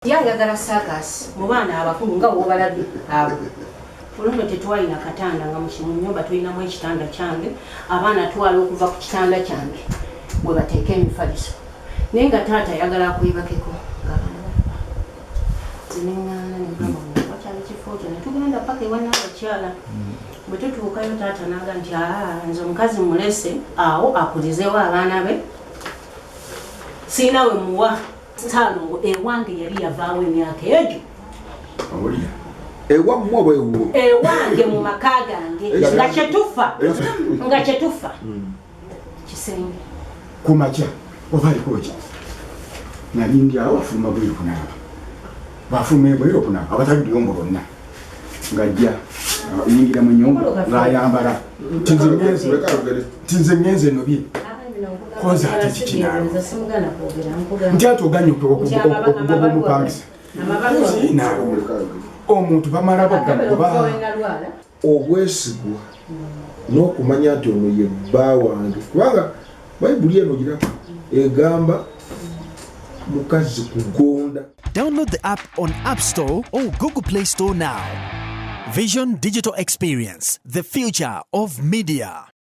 Ye ayagala circus mu baana abakulu nga wobalabye abo. Olwo tetwalina katanda nga mu nyumba tulinamu ekitanda kyange, abaana twala okuva ku kitanda kyange we bateeka emifaliso. Naye nga taata ayagala akwebakeko ng'abaana balaba. Nze ne ŋŋaana ne ŋŋamba mu wakyali kifo kyo ne tugenda paka ewa Nnaabakyala. Bwe tutuukayo taata n'aga nti aa nze omukazi mulese awo akulizeewo abaana be sirina we muwa. Ssaalongo ewange yali yavaawo emyaka egyo. Owulira? Ewammwe oba ewuwo? Ewange mu maka gange nga kyetufa nga kyetufa kisenge. Ku makya oba aliko ki? Nali ndi awo afuluma bweru kunaaba. Bw'afuluma ebweru okunaaba abatali luyombo lwonna ng'ajja yingira mu nnyumba ng'ayambala nti nze ngenze nobye. Koza ate kiki naawe? Nti ate oganye okugoba omupangisa naawe omuntu bamala bagoba Obwesigwa n'okumanya nti ono ye bba wange, kubanga Bayibuli eno giraba egamba mukazi kugonda. Download the app on App Store or Google Play Store now. Vision Digital Experience, the future of media.